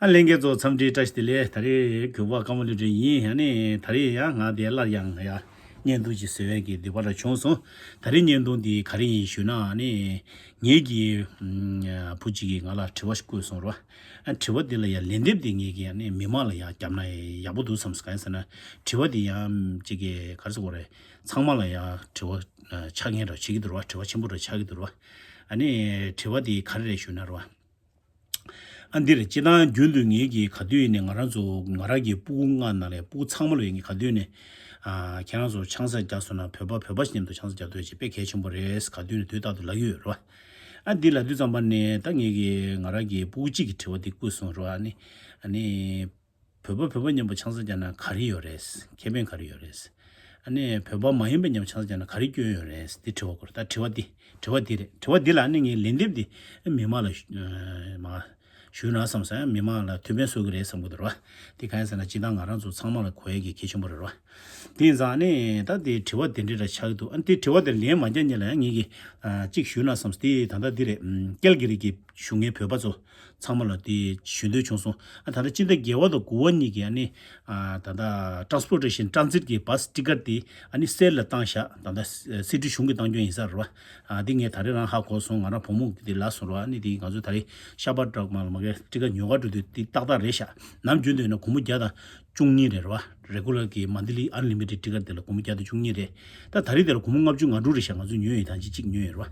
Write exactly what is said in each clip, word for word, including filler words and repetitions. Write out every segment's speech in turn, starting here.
ཨ་ལྷན་རྒྱས་ཚོ་འཚམས་འདྲི་བཀྲ་ཤིས་བདེ་ལེགས། ད་རེས་གུས་པ་ཀརྨ་བློ་གྲོས་ཡིན། ཨ་ནི་ད་རེས་ཡང་ང་དེ་སླར་ཡང་ཡ་བརྙན་ཐུང་ཅིག་བཟོ་ཡས་ཀྱི་འདོད་པ་ར་བྱུང་སོང་། ད་རེས་བརྙན་ཐུང་འདི་ག་རེ་ཡིན་ཞུས་ན། ཨ་ནི་ངེད་ཀྱི་ཨམ་བུ་གཅིག་གིས་ང་ལ་དྲི་བ་ཞིག་བཀོད་སོང་ར། ཨ་དྲི་བ་འདི་ལ་ཡང་ལན་འདེབས་འདི་ངེད་ཀྱིས་ཨ་ནི་མི་མང་ལ་ཡང་བརྒྱབ་ན་ཡག་པོ་འདུག་བསམ་སོང་། གང་ཡིན་ཟེར་ན་དྲི་བ་འདི་ཡང་གཅིག་གིས་ག་རེ་ཟེར་དགོས་རེད། ཚང་མ་ལ་ཡང་དྲི་བ་ཨ་ཆགས་ངེས་ར་བྱེད་ཀྱི་འདུག་ར། དྲི་བ་ཆེན་པོ་ར་ཆགས་ཀྱི་འདུག་ར། ཨ་ནི་དྲི་བ་འདི་ག་རེ་རེད་ཞུས་ན་ར། ཨ་འདི་རེད། སྤྱིར་བཏང་རྒྱུན་དུ་ངེད་ཀྱིས་ག་དུས་ཡིན་ནའི་ང་རང་ཚོ་ང་རང་གི་སྤུ་གུ་ལྔ་ནང་ལས་སྤུ་གུ་ཚང་མ་ལ་ཡིན་གྱི་ག་དུས་ནས་ཨ་ཁྱེད་རང་ཚོ་ཆང་ས་རྒྱག་སོང་ན་བོད་པ་བོད་པ་ཞིག་མཉམ་དུ་ཆང་ས་རྒྱག་འདོད་ཅིག་དཔེ་གལ་ཆེན་པོ་རེད། ག་དུས་ནས་དུས་རྟག་ཏུ་ལབ་ཀྱི་ཡོད་རེད་བ། ཨ་འདི་ལབ་དུས་ཙམ་པ་ནས་ད་ངེད་ཀྱིས་ང་རང་གི་སྤུ་གུ་གཅིག་གི་དྲི་བ་འདི་བཀོད་སོང་རེད་བ། ཨ་ནི་ཨ་ནི། བོད་པ་བོད་པ་མཉམ་པོ་ཆང་ས་རྒྱག་ན་ག་རེ་ཡོད་རེད། ཁེ་ཕན་ག་རེ་ཡོད་རེད། ཨ་ནི་བོད་པ་མ་ཡིན་པ་མཉམ་པོ་ཆང་ས་རྒྱག་ན་ག་རེ་སྐྱོན་ཡོད་རེད། འདི་དྲི་བ་སྐོར་ད་དྲི་བ་འདི་དྲི་བ་འདི་རེད། དྲི་བ་འདི་ལ་ཨ་ནི་ངས་ལན་འདེབས་འདི་མི་མང་ལ་ཞུ་མ་ཞུས་ན་བསམ་སོང་། ཡང་མི་མང་ལ་ཐུགས་ཕན་གསོས་ཀྱི་རེད་བསམ་གྱི་འདུག་ར། འདི་གང་ཡིན་ཟེར་ན་སྤྱིར་བཏང་ང་རང་ཚོ་ཚང་མ་ལ་གོ་ཡས་ཀྱི་གལ་ཆེན་པོ་རེད་ར། དེ་ཡིན་ཙང་ཨ་ནི་ད་འདི་དྲི་བ་འདི་འདྲ་ར་ཆགས་ཀྱི་འདུག་ཨ་འདི་དྲི་བ་འདི་ལན་མ་རྒྱག་ཉིན་ལ་ཡང་ངེད་ཀྱིས་གཅིག་ཞུས་ན་བསམ། འདི་ད་ལྟ་འདི་རེད། ཀལ་གི་རི་གི་བཞུགས་མཁན་བོད་པ་ཚོ་ཚང་མ་ལ་དེ་ཞུ་འདོད་བྱུང་སོང་། ཨ་ད་ལྟ་སྤྱི་ཟླ་བརྒྱད་པ་དང་དགུ་པ་གཉིས་ཀྱི་ཨ་ནི་ཨ་ད་ལྟ་Transportation Transit གི་བཱས་ཊི་ཀེ་ཊི་དེ་ཨ་ནི་སེལ་ལ་བཏང་བཞག་ད་ལྟ་སི་ཊི་གཞུང་གིས་བཏང་རྒྱུ་ཡིན་ས་རེད་བ། ཨ་འདི་ངས་ད་རེས་རང་ཧ་གོ་སོང་། ང་རང་བུ་མོ་དེ་ལབ་སོང་རེད་བ། ཨ་ནི་དེ་ང་ཚོ་ད་རེས་ཤ་པ་ཊྲག་མ་ལ་མ་གི་ཊི་ཀེ་ཊི་ཉོ་ག་འགྲོ་དུས་དེ་ཏག་ཏག་རེད་ཤག་ནམ་རྒྱུན་དུ་ཡིན་ན་སྒོར་མོ་བརྒྱ་དང་བཅུ་གཉིས་རེད་རེད་བ། རེ་གུ་ལར་གི་མན་ཐི་ལི་ཨན་ལི་མི་ཊེཌ་ཊི་ཀེ་ཊི་དེ་ལ་སྒོར་མོ་བརྒྱ་དང་བཅུ་གཉིས་རེད། ད་ད་རེས་དེ་ལ་སྒོར་མོ་ལྔ་བཅུ་ང་དྲུག་རེད་ཤག་ང་ཚོས་ཉོས་ཡོད། ད་ཅི་གཅིག་ཉོས་ཡོད་རེད་བ།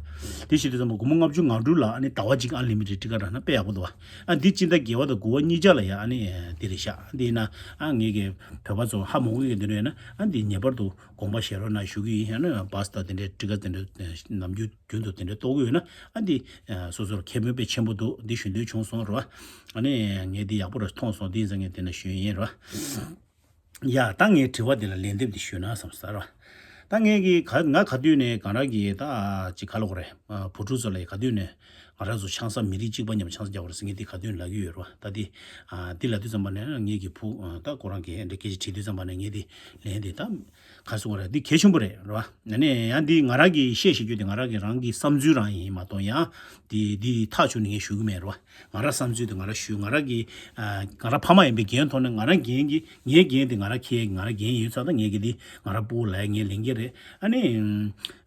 དེ་བྱེད་དུས་ཙམ་པ་སྒོར་མོ་ལྔ་བཅུ་ང་དྲུག་ལ་ཨ་ནི་ཟླ་བ་གཅིག་ཨན་ལི་མི་ཊེཌ་ཊི་ཀེ་ཊི་རག་ན་དཔེ་ཡག་པོ་འདུག་བ། ཨ་འདི་སྤྱི་ཟླ་བརྒྱད་པ་དང་དགུ་པ་གཉིས་ཆ་ལ་ཡ་ཨ་ནི་དེ་རེད་ཤག་འདི་ཡིན་ན་ཨ་ངེད་ཀྱི་བོད་པ་ཚོ་ཧ་མ་གོ་གི་འདི་འདྲ་ཡོད་ན་ཨ་འདི་ངེས་པར་དུ་དགོངས་པ་བཞེས་རོགས་གནང་ཞུ་གི་ཡིན། ཡང་ན་བཱས་དང་དེ་འདྲའི་ཊི་ཀེ་ཊི་དེ་འདྲ་ནམ་རྒྱུན་རྒྱུན་དུ་དེ་འདྲ་གཏོང་གི་ཡོད་ན་ཨ་འདི་སོ་སོར་ཁེ་ཕན་དཔེ་ཆེན་པོ་འདུག་འདི་ཞུ་འདོད་བྱུང་སོང་རེད་བ། ཨ་ནི་ངས་འདི་ཡག་པོ་ར་མཐོང་སོང་། འདི་ཡིན་ཙང་ངས་དེ་ན་ཞུ་ཡིན་རེད་བ། ཡ་ད་ངའི་དྲི་བ་འདི་ལ་ལན་འདེབས་འདི་ཞུས་ན་བསམ་ས་ར། ད་ངས་ཀྱི་ག་ང་ག་དུས་ནས་གང་ར་གི་ད་ཅི་ག་ལ་གོ་རེད། བུ་ཕྲུག་ཚོ་ལ་ག་དུས་ནས་ང་རང་ཚོ་ཆང་ས་མི་རིགས་གཅིག་པ་མཉམ་ཆང་ས་རྒྱག་པ་རེད་ཟེར་ངས་འདི་ག་དུས་ནས་ལབ་ཀྱི་ཡོད་རེད་བ། ད་འདི་འདི་ལབ་དུས་ཙམ་པ་ནས་ངས་ཀྱི་བུ་ད་ཁོ་རང་གི་འདི་སྐད་ཆ་དྲིས་དུས་ཙམ་པ་ནས་ངས་འདི་ལན་འདི་ད་ག་སོང་བ་རེད། འདི་གལ་ཆེན་པོ་རེད་རེད་བ། ཨ་ནས་ཡང་འདི་ང་རང་གི་བཤད་ཤེས་རྒྱུ་འདི་ང་རང་གི་རང་གི་བསམ་ཚུལ་རང་ཡིན་མ་གཏོགས་ཡང་འདི་འདི་ཐག་ཆོད་ནས་ངས་ཞུ་གི་མེད་རེད་བ། ང་རང་བསམ་ཚུལ་དེ་ང་རང་ཞུས། ང་རང་གི་ཨ་ང་རང་ཕ་མ་ཡིན་པའི་འགན་ཐོག་ནས་ང་རང་འགན་གྱི་ངའི་འགན་དེ་ང་རང་འཁྱེར་ཡས་ཀྱི་ང་རང་འགན་ཡིན་ཙང་ད་ངས་ཀྱི་འདི་ང་རང་སྤུ་གུ་ལ་ཡ་ངས་ལེན་གྱི་རེད། ཨ་ནི་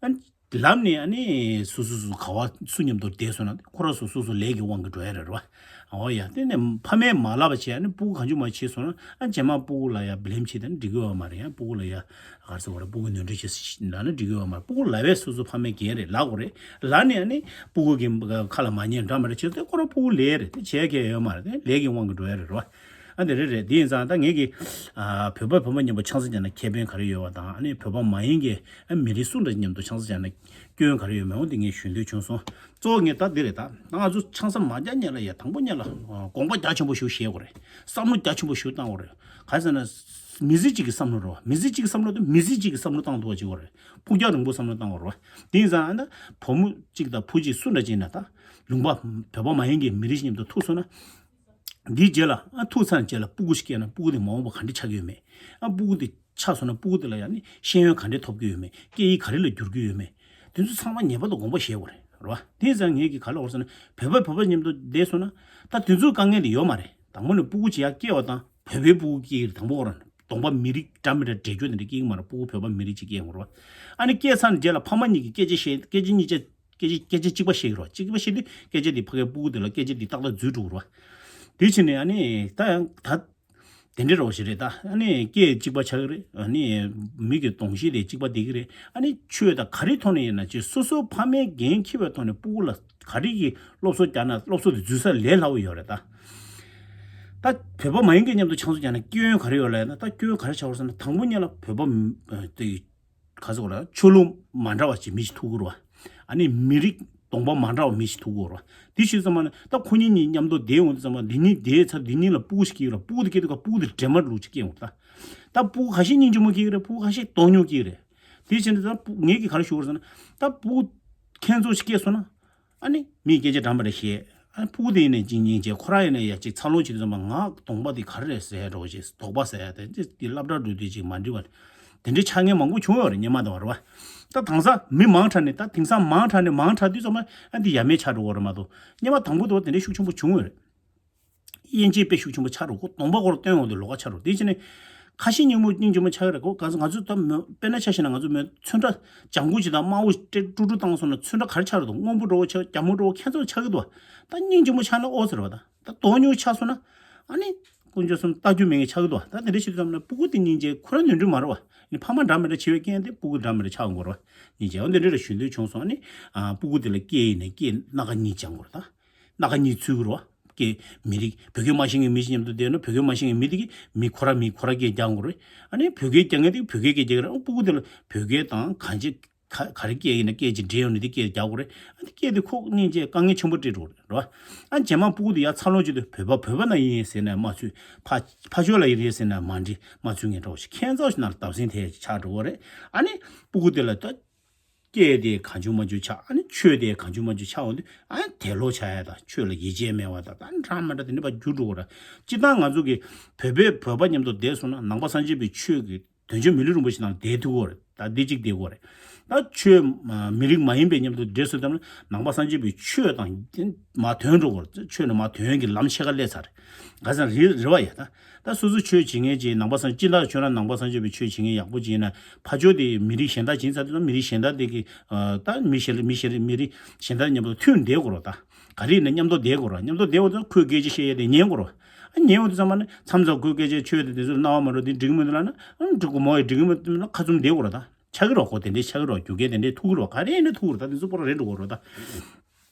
ཨ་ལབ་ནས་ཨ་ནི་སུ་སུ་སུ་ག་བ་སུ་མཉམ་དུ་བསྡད་སོང་ན་ཁོ་རང་སུ་སུ་སུ་ལས་ཀྱི་དབང་གིས་འགྲོ་ཡ་རེད་རེད་བ། འོ་ཡ་དེ་ནས་ཕ་མས་མ་ལབ་པ་བྱས་ཨ་ནི་སྤུ་གུ་གང་བྱུང་མ་བྱས་སོང་ན་ཨ་རྗེས་མ་སྤུ་གུ་ལ་ཡ་བི་ལེམ་བྱས་ད་ནི་འགྲིག་གི་ཡོད་མ་རེད། ཡ་སྤུ་གུ་ལ་ཡ་ག་རེ་ཟེར་བ་རེད། སྤུ་གུ་ནོར་འཁྲུལ་བྱས་ལབ་ན་འགྲིག་གི་ཡོད་མ་རེད། སྤུ་གུ་ལབ་པས་སོ་སོ་ཕ་མའི་འགན་རེད་ལབ་དགོས་རེད། ལབ་ནས་ཨ་ནི་སྤུ་གུ་གི་ཁ་ལ་མ་ཉན་འདྲ་མ་འདྲ་བྱས་ཏེ་ཁོ་རང་སྤུ་གུ་ལས་རེད། དེ་བྱས་ཁེ་ཡོད་མ་རེད། དེ་ལས་ཀྱི་དབང་གིས་འགྲོ་ཡ་རེད་རོ། ཨ་འདི་རེད་རེད། དེ་ཡིན་ཙང་ད་ངེད་ཀྱི་ཨ་བོད་པ་བོད་པ་མཉམ་པོ་ཆང་ས་རྒྱག་ན་ཁེ་ཕན་ག་རེ་ཡོད་པ་དང་ཨ་ནི་བོད་པ་མ་ཡིན་གྱི་ཨ་མི་རིགས་སུ་འདྲ་མཉམ་དུ་ཆང་ས་རྒྱག་ན་སྐྱོན་ག་རེ་ཡོད་མེད་འོ་དེ་ངས་ཞུ་འདོད་བྱུང་སོང་། གཙོ་བོ་ངས་ད་འདི་རེད། ད་ང་ཚོ་ཆང་ས་མ་རྒྱག་ཉན་ལ་ཡ་དང་པོ་ཉན་ལ་དགོངས་པ་རྒྱ་ཆེན་པོ་ཞིག་བཞེས་དགོས་རེད། བསམ་བློ་རྒྱ་ཆེན་པོ་ཞིག་བཏང་དགོས་རེད། ག་རེ་ཟེར་ན་མི་ཚེ་གཅིག་གི་བསམ་བློ་རེད་བ། མི་ཚེ་གཅིག་གི་བསམ་བློ་དེ་མི་ཚེ་གཅིག་གི་བསམ་བློ་བཏང་ཐུབ་པ་ཅིག་དགོས་རེད། ཕུགས་རྒྱང་རིང་པོ་བསམ་བློ་བཏང་དགོས་རེད་བ། དེ་ཡིན་ཙང་ཨ་ན་བུ་མོ་གཅིག་དང་བུ་གཅིག་སུ་འདྲ་ཅིག་ཡིན་ན་ད་ལུང་པ་བོད་པ་མ་ཡིན་གྱི་མི་རིགས་མཉམ་དུ་ཐུག་སོང་ན། འདིའི་རྗེས་ལ་ཨ་ཐུག་ཚར་རྗེས་ལ་སྤུ་གུ་ཞིག་སྐྱེས་ན་སྤུ་གུ་དེ་མ་འོངས་པ་ག་འདྲ་ཆགས་ཀྱི་ཡོད་མེད། ཨ་སྤུ་གུ་དེ་ཆགས་སོང་ན་སྤུ་གུ་དེ་ལ་ཡང་ནི་ཤེས་ཡོན་ག་འདྲ་ཐོབ་ཀྱི་ཡོད་མེད། སྐད་ཡིག་ག་རེ་ལ་བསྒྱུར་གྱི་ཡོད་མེད། དེ་ཚོ་ཚང་མ་ངེས་པར་དུ་དགོངས་པ་བཞེས་དགོས་རེད་རེད་བ། དེ་ཡིན་ཙང་ངས་ཀྱི་ག་ལ་འོར་ཟེར་ན་བོད་པ་བོད་པ་མཉམ་དུ་བསྡད་སོང་ན་ད་དེ་ཚོའི་དཀའ་ངལ་དེ་ཡོད་མ་རེད། དང་པོ་ནས་སྤུ་གུ་ཅིག་ཡར་སྐྱེས་པ་དང་བོད་པའི་སྤུ་གུ་སྐྱེས་ཀྱི་རེད། དང་པོ་འོར་ན་གདོང་པ་མི་རིགས་འདྲ་མི་འདྲ་འདྲེས་སྐྱོན་དེ་འདྲ་སྐྱེས་ཀྱི་མ་རེད། སྤུ་གུ་བོད་པ་མི་རིགས་ཅིག་སྐྱེས་ཡོང་རེད་བ། ཨ་ནི་སྐྱེས་ཚར་རྗེས་ལ་ཕ་མ་གཉིས་ཀྱིས་སྐད་ཆ་བཤད་སྐད་ཆ་གཉིས་ཆ་སྐད་ཆ་སྐད་ཆ་གཅིག་པ་བཤད་ཀྱི་རེད་བ། གཅིག་པ་བཤད་དུས་སྐད་ཆ་དེ་ཕ་གིའི་སྤུ་གུ་དེ་ལ་སྐད་ཆ་དེ་ཏག་ཏག་འཛུལ་འགྲོ་གི་རེད་བ། དེ་བྱས་ནས་ཨ་ནི་ད་ཡང་ད་དེ་འདྲའི་རོགས་ཞིག་རེད། ད་ཨ་ནི་སྐད་གཅིག་པ་ཆགས་ཀྱི་རེད། ཨ་ནི་མི་གི་གདོང་ཤེས་དེ་གཅིག་པ་བསྡད་ཀྱི་རེད། ཨ་ནི་ཆོས་དང་ག་རེ་ཐོག་ནས་ཡིན་ན་ཅིག་སོ་སོ་ཕ་མའི་འགན་འཁྱེར་བའི་ཐོག་ནས་སྤུ་གུ་ལ་ག་རེ་གི་སློབ་གསོ་རྒྱག་ན་སློབ་གསོ་དེ་འཛུལ་ས་ལས་སླ་བོ་ཡོད་རེད་ད། ད་བོད་པ་མ་ཡིན་མཁན་མཉམ་དུ་ཆང་ས་རྒྱག་ན་སྐྱོན་ག་རེ་ཡོད་ལབ་ན། ད་སྐྱོན་ག་རེ་ཆགས་པ་རེད་ཟེར་ན་དང་པོ་ཉིད་ལ་བོད་པ་མ་དེ་ག་ཟེར་དགོས་རེད། ཆོས་ལུགས་མ་འདྲ་བ་ཅིག་མི་ཞིག་ཐུག་གི་རེད་བ། ཨ་ནི་མི་རིགས་གདོང་པ་མ་འདྲ་བ་མི་ཞིག་ཐུག་གི་རེད་བ། དེ་ཞུས་ཙམ་པ་ནི་ད་ཁོ་གཉིས་གཉིས་མཉམ་དུ་བསྡད་ཡོང་དུས་ཙམ་པ་འདི་གཉིས་བསྡད་ཚར་འདི་གཉིས་ལ་སྤུ་གུ་ཞིག་སྐྱེས་ཀྱི་རེད། སྤུ་གུ་དེ་སྐྱེས་དུས་ཀ་སྤུ་གུ་དེ་འདྲེ་དམར་ལུག་ཅིག་སྐྱེས་ཡོང་གི་རེད། ད་སྤུ་གུ་ཁ་ཤས་སྙིང་རྗེ་མོ་སྐྱེས་ཀྱི་རེད། སྤུ་གུ་ཁ་ཤས་དོན་སྙིང་སྐྱེས་ཀྱི་རེད། དེ་བྱས་ནས་ད་སྤུ་ངས་ཀྱིས་ག་རེ་ཞུ་དགོས་རེད་ཟེར་ན། ད་སྤུ་གུ་ཁྱེད་ཚོ་ཞིག་སྐྱེས་སོང་ན། ཨ་ནི་མིས་སྐད་ཆ་འདྲ་མི་འདྲ་བཤད། ཨ་ནི་སྤུ་གུ་དེ་ཡིན་ནའི་གཅིག་སྙིང་རྗེ། ཁོ་རང་ཡིན་ནའི་ཡ་གཅིག་འཚར་ལོངས་བྱེད་དུས་ཙམ་པ་ང་གདོང་པ་དེ་ག་རེ་རེད་ཟེར་འགྲོ་བྱེད། དོགས་པ་ཟེར་ཡ་དེ་དེ་སློབ་གྲྭ་འགྲོ་དུས་ཅིག་མ་འགྲིག་པ་དེ་འདྲའི་ཆགས་མཁན་མང་པོ་བྱུང་ཡོད་རེད། སྔོན་མ་དང་བར་བ། ད་དེང་སང་མི་མང་དྲགས་ནས་ད་དེང་སང་མང་དྲགས་ནས་མང་དྲགས་དུས་ཙམ་པ་ཨ་འདི་ཡ་མེད་ཆགས་འགྲོ་གི་རེད་མ་གཏོགས་སྔོན་མ་དང་པོ་དེ་བ་དེ་འདྲའི་ཤུགས་ཆེན་པོ་བྱུང་ཡོད་རེད། དབྱེ་འབྱེད་དཔེ་ཤུགས་ཆེན་པོ་ཆགས་འགྲོ་གོ། གདོང་པ་སྐོར་སྟོན་འོང་དུས་ལོགས་ཀ་ཆགས་འགྲོ། དེ་བྱས་ནས་ཁ་ཞེ་སྙིང་རྗེ་མོ་སྙིང་རྗེ་མོ་ཆགས་ཀྱི་རེད་གོ། ག་ཚོད་ང་ཚོ་ད་མོ་དཔེར་ན་ཆ་བཞག་ན་ང་ཚོ་མོ་ཚོན་ཁྲ་ལྗང་གུ་ཅིག་དང་དམར་པོ་སྤྲད་དཀྲུག་དཀྲུག་བཏང་སོང་ན་ཚོན་ཁྲ་ག་རེ་ཆགས་རེད་འདུག། སྔོན་པོ་འདྲ་བོ་ཆགས། རྒྱ་སྨུག་འདྲ་བོ་ཁྱད་མཚར་ཆགས་ཀྱི་འདུག། ད་སྙིང་རྗེ་མོ་ཆགས་ན་ཨོ་ཙི་རེད་བ། ད་ད་དོག་ཉུང་ཆགས་སོང་ན་ཨ་ནི་དཀོན་མཆོག་གསུམ་ལྟ་རྒྱུ་མེད་མཁན་ཆགས་ཀྱི་འདུག། ད་དེ་འདྲ་ཞིག་བསམ་ན་སྤུ་གུ་དེ་སྙིང་རྗེ་ཁོ་རང་ནོར་འཁྲུལ་མ་རེད་བ། ཨ་ནི་ཕ་མ་འདྲ་མི་འདྲ་བྱེད་པའི་རྐྱེན་དེ་སྤུ་གུ་འདྲ་མི་འདྲ་ཆགས་ཡོང་གི་རེད་བ། སྙིང་རྗེ་འོ་འདི་འདྲ་རེ་ཞུ་འདོད་བྱུང་སོང་། ཨ་ནི་ཨ་སྤུ་གུ་དེ་ལ་སྐད་ཡིན་ནའི་སྐད་སྣ་ཁ་གཉིས་སྦྱང་དགོས་རེད་ད། སྣ་ཁ་གཉིས་འཛུལ་དགོས་རེད་བ། སྐད་མི་རིགས་བོད་སྐད་མ་ཤེས་མཁན་མི་ཞིག་མཉམ་དུ་བསྡད་ན་བོད་སྐད་མ་ཤེས་མཁན་མི་དེ་གིས་མི་ཁོ་ར་མི་ཁོ་ར་སྐད་རྒྱག་དགོས་རེད། ཨ་ནི་བོད་སྐད་རྒྱག་མཁན་དེ་གིས་བོད་སྐད་སྐད་རྒྱག་གི་རེད། ཨ་སྤུ་གུ་དེ་ལ་བོད་སྐད་དང་གང་ཅི་ག་ག་རེ་སྐད་ཡིན་ན་སྐད་ཅིག་འདྲེས་ཡོང་ནས་དེ་སྐད་རྒྱག་དགོས་རེད། ཨ་ནི་སྐད་དེ་ཁོ་སྙིང་རྗེ་དཀའ་ངལ་ཆེན་པོ་སྤྲད་འགྲོ་གི་རེད་བ། ཨ་རྗེས་མ་སྤུ་གུ་དེ་ཡར་འཚར་ལོངས་བྱེད་དུས་བོད་པ་བོད་པ་ན་ཡིན་ཟེར་ན་མ་ཚུད། ཕ་ཕ་ཕྱོགས་ལ་ཡིན་རེད་ཟེར་ན་མ་འགྲིག་མ་ཚུད་མཁན་འདྲ་བོ་ཞིག་ཁྱད་མཚར་ཞིག་ན་ལ་བརྡབ་གསིག་དེ་ཆགས་འགྲོ་གི་རེད། ཨ་ནི་སྤུ་གུ་དེ་ལ་ད་སྐད་དེ་གང་བྱུང་མང་བྱུང་ཆགས། ཨ་ནི་ཆོས་དེ་གང་བྱུང་མང་བྱུང་ཆགས་འོང་དུས་ཨ་ནི་དལ་ལོག་ཆགས་ཡ་དང་ཆོས་ལ་ཡིད་ཆེས་མེད་པ་དང་ད་འདྲ་མི་འདྲ་དེ་འདྲ་བ་འགྱུར་འགྲོ་གི་རེད། སྤྱིར་བཏང་ང་ཚོ་གི་བོད་པའི་བོད་པ་མཉམ་དུ་བསྡད་སོང་ན་ནང་པ་སངས་རྒྱས་པའི་ཆོས་ཀྱི་དོན་གཅོད་མི་ལུས་རིན་པོ་ཆེ་ནང་བསྡད་ཐུབ་ཀྱི་རེད། ད་འདི་གཅིག་བསྡད་ཀྱི་རེད། ད་ཆོས་མ་མི་རིགས་མ་ཡིན་པའི་མཉམ་དུ་བསྡད་སོང་ཙང་ནང་པ་སངས་རྒྱས་པའི་ཆོས་དང་མ་དོན་འགྲོ་གི་རེད། ཆོས་ནི་མ་དོན་གྱི་ལམ་ཕྱེད་ཀ་སླེབས་ཚར་རེད། ག་ཚོད་རེད་རེད་བ་ཡ། ད་ད་སོ་སོ་ཆོས་བྱེད་མཁན་ཅིག་ནང་པ་སངས་སྤྱིར་བཏང་ཁྱོད་རང་ནང་པ་སངས་རྒྱས་པའི་ཆོས་བྱེད་མཁན་ཡག་པོ་ཅིག་ཡིན་ན་ཕར་ཕྱོགས་དེ་མི་རིགས་གཞན་དག་ཅིག་ཡིན་ཙང་དེ་ཚོ་མི་རིགས་གཞན་དག་དེ་གི་ད་མི་གཞན་མི་གཞན་མི་རིགས་གཞན་དག་མཉམ་དུ་མཐུན་བསྡད་དགོས་རེད་ད། ག་རེ་ཡིན་ན་མཉམ་དུ་བསྡད་དགོས་རེད། མཉམ་དུ་བསྡད་དགོས་ཙང་ཁོས་སྐད་ཆ་བཤད་ཡས་དེ་ཉན་དགོས་རེད། ཨ་ཉན་འོང་དུས་ཙམ་པ་ནི་མཚམས་མཚམས་ཁོས་སྐད་ཆ་ཆོས་དེ་དེ་ཚོ་རྣ་བ་མ་འགྲོ་དེ་འགྲིག་གི་མི་འདུག་ལབ་ན་ཨ་འགྲིག་གི་མ་རེད་འགྲིག་གི་མི་འདུག་ལབ་ཁ་བཙུམ་བསྡད་དགོས་རེད་ད། ཆགས་ཀྱི་རེད་ཁོ་དེ་འདྲས་ཆགས་ཀྱི་རེད། རྒྱུ་སྐད་དེ་འདྲས་ཐུག་གི་རེད། ག་རེ་ཡིན་ན་ཐུག་གི་རེད། ད་དེ་ཚོ་པོ་ར་རེད་འགྲོ་གི་རེད་ད།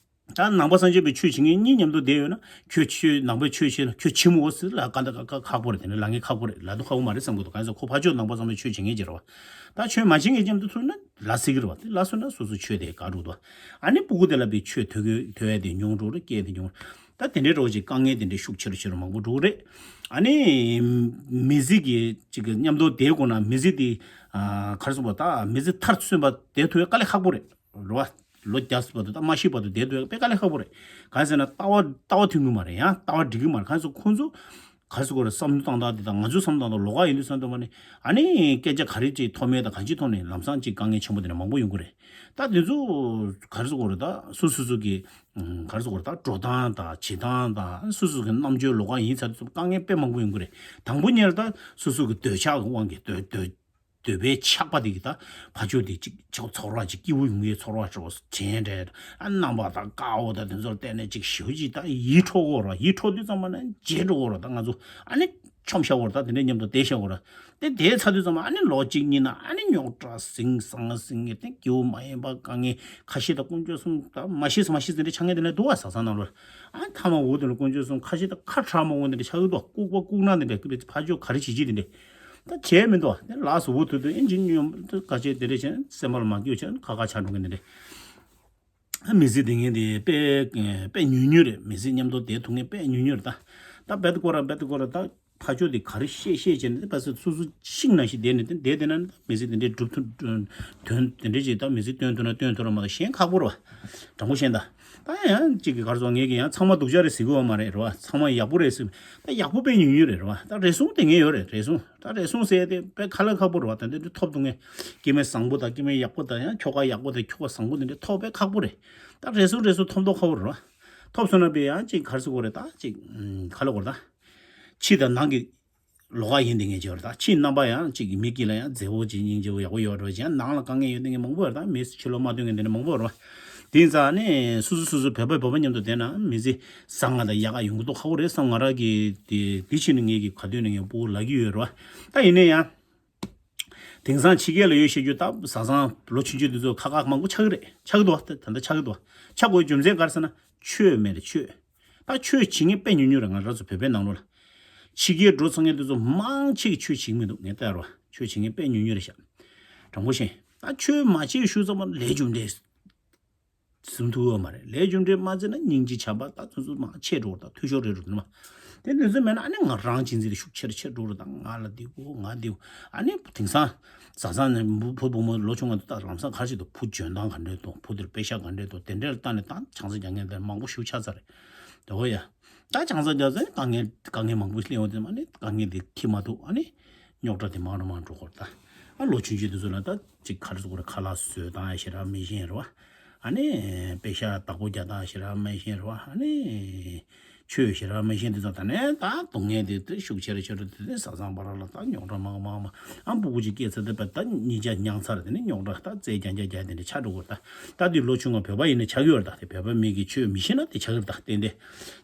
ད་ནང་པ་སངས་རྒྱས་པའི་ཆོས་བྱེད་མཁན་གཉིས་མཉམ་དུ་བསྡད་ཡོད་ན་ཁྱོད་ཆོས་ནང་པའི་ཆོས་བྱེད་ན་ཁྱོད་ཕྱི་མོ་འོ་ཟེར་ལ་ཀ་འདི་ཀ་ཁག་པོ་རེད། དེ་འདྲ་ལབ་མཁན་ཁག་པོ་རེད། ལབ་དུས་ཁག་པོ་མ་རེད་བསམ་གི་འདུག་གང་ཟེར་ཁོ་ཕར་ཕྱོགས་ནང་པ་ཚང་མས་ཆོས་བྱེད་མཁན་ཅིག་རེད་བ། ད་ཆོས་མ་བྱེད་མཁན་མཉམ་དུ་ཐུག་ན་ལབ་སྲིད་ཀྱི་རེད་བ། དེ་ལབ་སོང་ན་སོ་སོ་ཆོས་དེ་དགག་འགྲོ་འདུག་ཨ་ནི་སྤུ་གུ་དེ་ལ་བའི་ཆོས་ཐོས་གི་ཐོས་ཡ་དེ་ཉུང་འགྲོ་རེད། སྐད་དེ་ཉུང་། ད་དེ་འདྲའི་རོགས་ཅིག་དཀའ་ངལ་དེ་འདྲའི་ཤུགས་ཆེ་རུ་ཆེ་རུ་མང་པོ་འགྲོ་གི་རེད། ཨ་ནི་མི་ཚེ་གི་ཅིག་གི་མཉམ་དུ་བསྡད་དགོས་ན་མི་ཚེ་དེ་ཨ་ག་རེ་ཟེར་དགོས་ད་མི་ཚེ་མཐར་སོན་པ་བསྡད་ཐུབ་ཡ་དཀའ་ལས་ཁག་པོ་རེད། རེད་བ། ལོ་བརྒྱ་བར་དུ་ད་མ་ཤི་བར་དུ་བསྡད་འདུག་དཔེ་དཀའ་ལས་ཁག་པོ་རེད། གང་ཟེར་ན་ལྟ་བ་ལྟ་བ་མཐུན་གྱི་མ་རེད། ཡང་ལྟ་བ་འགྲིག་གི་མ་རེད། གང་ཟེར་ཁོང་ཚོ་ག་རེ་ཟེར་དགོས་རེད། བསམ་བློ་བཏང་སྟངས་དེ་དང་ང་ཚོའི་བསམ་བློ་བཏང་སྟངས་ལོགས་ཀ་ཡིན་དུས་ཙམ་དུ་མ་ནི་ཨ་ནི་སྐད་ཆ་ག་རེ་ཅིག་ཐོགས་མེད་དང་གང་ཅིའི་ཐོག་ནས་ལམ་སང་ཅིག་དཀའ་ངལ་ཆེན་པོ་དེ་འདྲ་མང་པོ་ཡོང་གི་རེད། ད་དེ་ཚོ་ག་རེ་ཟེར་དགོས་རེད། ད་སོ་སོ་སོ་གི་ག་རེ་ཟེར་དགོས་རེད། ད་འགྲོ་སྟངས་དང་བྱེད་སྟངས་དང་སོ་སོ་གི་རྣམ་དཔྱོད་ལོགས་ཀ་ཡིན་ཙང་དེ་ཚོ་དཀའ་ངལ་དཔེ་མང་པོ་ཡོང་གི་རེད། དང་པོ་ཉིད་ལ་ད་སོ་སོ་གི་འདོད་ཆགས་ཀྱི་དབང་གིས་འདོད་འདོད་འདོད་པའི་ཆགས་པ་དེ་གིས་ད་ཕར་ཕྱོགས་དེ་ཅིག་ཅིག་ཚོར་བ་ཅིག་སྐྱིད་པོ་ཡོང་ཡས་ཚོར་བ་སྤྲོ་བྱས་འདྲ། ཨ་རྣམ་པ་དང་དཀར་པོ་དང་དེ་ཚོར་བལྟས་ནས་ཅིག་ཞེ་པོ་ཅིག་ད་ཡིད་འཕྲོག་གོ་ར། ཡིད་འཕྲོག་དུས་ཙམ་པ་ན་བརྗེད་འགྲོ་གོ་ར། ད་ང་ཚོ་ཨ་ནི་མཆོམ་བཞག་གོ་ར། ད་དེ་འདྲའི་མཉམ་དུ་བསྡད་བཞག་གོ་ར། དེ་བསྡད་ཚར་དུས་ཙམ་པ་ཨ་ནི་ལོ་གཅིག་གཉིས་ན་ཨ་ནི་རྙོག་དྲ་ཟིང་ཟང་ཟིང་ངེ་དེ་སྐྱིད་པོ་མ་ཡིན་པ་དཀའ་ངལ་ཁ་ཤས་དང་དཀོན་མཆོག་གསུམ་ད་མ་ཤེས་མ་ཤེས་དེ་འདྲའི་ཆ་ངེས་དེ་འདྲ་འདུག་བ། བཟའ་ཚང་ནང་ལོགས་ཨ་ཐ་མ་འུ་དེ་ལ་དཀོན་མཆོག་གསུམ་ཁ་ཤས་དང་ཁ་ཁྲ་མ་འོ་དེ་འདྲ་ཆགས་ཀྱི་འདུག་ལྐུགས་པ་ལྐུགས་ན་དེ་འདྲ་ཕར་ཕྱོགས་ག་རེ་བྱེད་ཀྱི་དེ་འདྲ། ད་བྱས་མི་འདུག་དེ་ལགས་སུ་འུ་ཐུག་དུས་ཨིན་ཇི་སྙོམས་དུ་ག་བྱེད་དེ་འདྲ་བྱས་ན་སེམས་པ་ལ་མ་སྐྱོ་བྱས་ན་ཁ་ཁ་ཆགས་འགྲོ་མཁན་དེ་འདྲ། ཨ་མི་ཚེ་དེ་ངན་དེ་དཔེ་དཔེ་ཉུང་ཉུང་རེད། མི་ཚེ་མཉམ་དུ་བསྡད་ཐུབ་མཁན་དཔེ་ཉུང་ཉུང་རེད། ད་ད་བེད་ཀོ་ར་བེད་ཀོ་ར་ད་ཕ་ཆོས་དེ་ག་རེ་བཤད་བཤད་བྱས་ནས་ད་སོ་སོ་ཤིང་ནང་བཞིན་བསྡད་ནས་དེ་བསྡད་བསྡད་ན་ད་མི་ཚེ་དེ་འདྲའི་འགྲུབ་ཐུབ་དོན་དེ་འདྲའི་ཅིག་ད་མི་ཚེ་སྟོན་ཐུབ་ན་སྟོན་ཐུབ་ར་མ་གཏོགས་གཞན་ཁག་པོ་རེད་བ། དྲང་པོ་བཤད་ད། ད་ཡང་གཅིག་གི་གར་སོང་ངེད་ཀྱི་ཡང་ཚང་མ་སྡུག་ཅག་རེད་ཟེར་གི་ཡོད་མ་རེད་རེད་བ། ཚང་མ་ཡག་པོ་རེད་ཟེར། ད་ཡག་པོ་དཔེ་ཉུང་ཉུང་རེད་རེད་བ། ད་རེ་ཟུང་དེ་ངེས་ཡོད་རེད་རེ་ཟུང་། ད་རེ་ཟུང་ཟེར་ཏེ་དཔེ་ཁ་ལག་ཁག་པོ་རེད་བ། ད་འདི་འདི་ཐོབ་ཐུབ་ངེས་སྐྱེ་དམན་བཟང་པོ་དང་སྐྱེ་དམན་ཡག་པོ་དང་ཡང་ཁྱོ་ག་ཡག་པོ་དང་ཁྱོ་ག་བཟང་པོ་འདི་འདྲ་ཐོབ་དཔེ་ཁག་པོ་རེད། ད་རེ་ཟུང་རེ་ཟུང་ཐོབ་མདོག་ཁ་པོ་རེད་བ། ཐོབ་སོང་ན་དཔེ་ཡང་གཅིག་གར་སོང་གོ་རེད། ད་གཅིག་ཁ་ལག་གོ་རེད་ད། ཕྱི་དང་ནང་གི་ལོགས་ཀ་ཡིན་དེ་ངེས་ཅིག་ཡོད་རེད། ད་ཕྱི་རྣམ་པ་ཡང་གཅིག་གི་མི་སྐྱིད་ལ་ཡང་མཛེས་པོ་ཅིག་སྙིང་རྗེ་པོ་ཡག་པོ་ཡོད་རེད་བ། ཅིག་ཡང་ནང་ལ་དཀའ་ངལ་ཡོད་དེ་ངེས་མང་པོ་ཡོད་རེད། ད་མི་ཕྱི་ལོགས་མ་སྟོན་མཁན་དེ་འདྲ་མང་པོ་ཡོད་རེད་བ། དེ་ཡིན་ཙང་ནི་སོ་སོ་སོ་སོ་བོད་པ་བོད་པ་མཉམ་དུ་བསྡད་ན་མི་ཚེ་བཟང་ང་དང་ཡག་ག་ཡོང་གི་འདུག་ཁག་པོ་རེད་བསམ། ང་རང་གི་དེ་དེ་ཕྱིན་ནས་ངེད་ཀྱི་ག་དུས་ནས་ངས་སྤུ་གུ་ལབ་ཀྱི་ཡོད་རེད་བ། ད་ཡིན་ན་ཡང་དེང་སང་ཕྱི་རྒྱལ་ལ་ཡོད་བཤད་རྒྱུ་ད་བཟའ་ཚང་ལོ་ཆུང་ཆུང་དེ་ཚོ་ཁག་ཁག་མང་པོ་ཆགས་ཀྱི་རེད། ཆགས་ཀྱི་འདུག་བ། ད་ད་ལྟ་ཆགས་ཀྱི་འདུག་བ། ཆགས་དགོས་རྒྱུ་མཚན་ག་རེ་ཟེར་ན་ཆོས་མེད་རེད་ཆོས། ད་ཆོས་བྱེད་མཁན་དཔེ་ཉུང་ཉུང་རེད། ང་རང་ཚོ་བོད་པའི་ནང་ལོགས་ལ། ཕྱི་རྒྱལ་འགྲོ་ཚར་མཁན་དེ་ཚོ་མང་ཆེ་གིས་ཆོས་བྱེད་ཀྱི་མི་འདུག་ངས་བལྟས་རེད་བ། ཆོས་བྱེད་མཁན་དཔེ་ཉུང་ཉུང་རེད་ཤག་དྲང་པོ་བཤད། ད་ཆོས་མ་བྱེད་ཞུ་ཙམ་པ་ལས་རྒྱུ་འབྲས་ཟིན་ཐུབ་ཡོད་མ་རེད། ལས་རྒྱུ་འབྲས་མ་བརྩིས་ན་སྙིང་རྗེ་བྱམས་པ་ད་ཚོད་ཚོད་མང་ཆེ་འགྲོ་ད་འཐུས་ཤོར་རེད་འགྲོ་ནི་མ། དེ་འདི་ཚོ་མེད་ན་ཨ་ནི་ང་རང་གཅེས་འཛིན་དེ་ཤུགས་ཆེར་ཆེར་འགྲོ་རེད། ད་ང་ལ་འདི་དགོས་ང་འདི་དགོས། ཨ་ནི་དེང་སང་བཟའ་ཚང་ནས་བུ་བུ་བུ་མོ་ལོ་ཆུང་བ་འདི་ད་ལམ་སང་ག་རེ་བྱེད་དོ། བུ་འཇོན་ཐང་ག་འདྲས་འདུག་བུ་དེར་པེ་ཤག་ག་འདྲས་འདུག་དེ་འདྲས་ལ་བལྟས་ནས་ད་ཆང་ས་རྒྱག་མཁན་དེ་མང་པོ་ཞིག་ཆགས་ཚར་རེད། དེ་འོ་ཡ། ད་ཆང་ས་རྒྱག་ཚེ་དཀའ་ངལ་དཀའ་ངལ་མང་པོ་སླེབས་འོང་དེ་མ་ནི་དཀའ་ངལ་དེ་འཁྱེར་མ་ཐུབ། ཨ་ནི་རྙོག་དྲ་དེ་མང་རུ་མང་འགྲོ་གོ་ད། ཨ་ལོ་ཆུང་ཆུང་དེ་ཚོ་ལ་ད་ཅིག་ག་རེ་ཟེར་དགོས་རེད། ཁ་ལག་བཟོ་སྟངས་ཞེ་དྲག་མི་ཤེས་རེད་བ། ཨ་ནི་པེ་ཤག་བདག་པོ་རྒྱག་སྟངས་ཞེ་དྲག་མི་ཤེས་རེད་བ། ཨ་ནི་ ཆོས་ཞེ་དྲག་མི་ཤེས་དུས་ཙང་ད་ནས་ད་སྡུག་བསྔལ་དེ་དེ་ཤུགས་ཆེ་རུ་ཆེ་རུ་དེ་དེ་བཟའ་ཚང་བར་ལ་ད་རྙོག་དྲ་མང་མང་མང་ཨ་སྤུ་གུ་ཅིག་སྐྱེས་ཚར་དེ་བས་ད་གཉིས་ཆ་མྱངས་ཚར་དེ་ནས་རྙོག་དྲ་ད་རྩེ་རྒྱག་རྒྱག་རྒྱག་དེ་འདྲ་ཆགས་འགྲོ་གི་རེད། ད་ད་དུས་ལོ་ཆུང་བ་བོད་པ་ཡིན་ན་ཆགས་ཀྱི་ཡོད་རེད། ད་དེ་བོད་པ་མི་གི་ཆོས་མི་ཤེས་ན་དེ་ཆགས་ཀྱི་རེད། ད་ཏན་ཏན་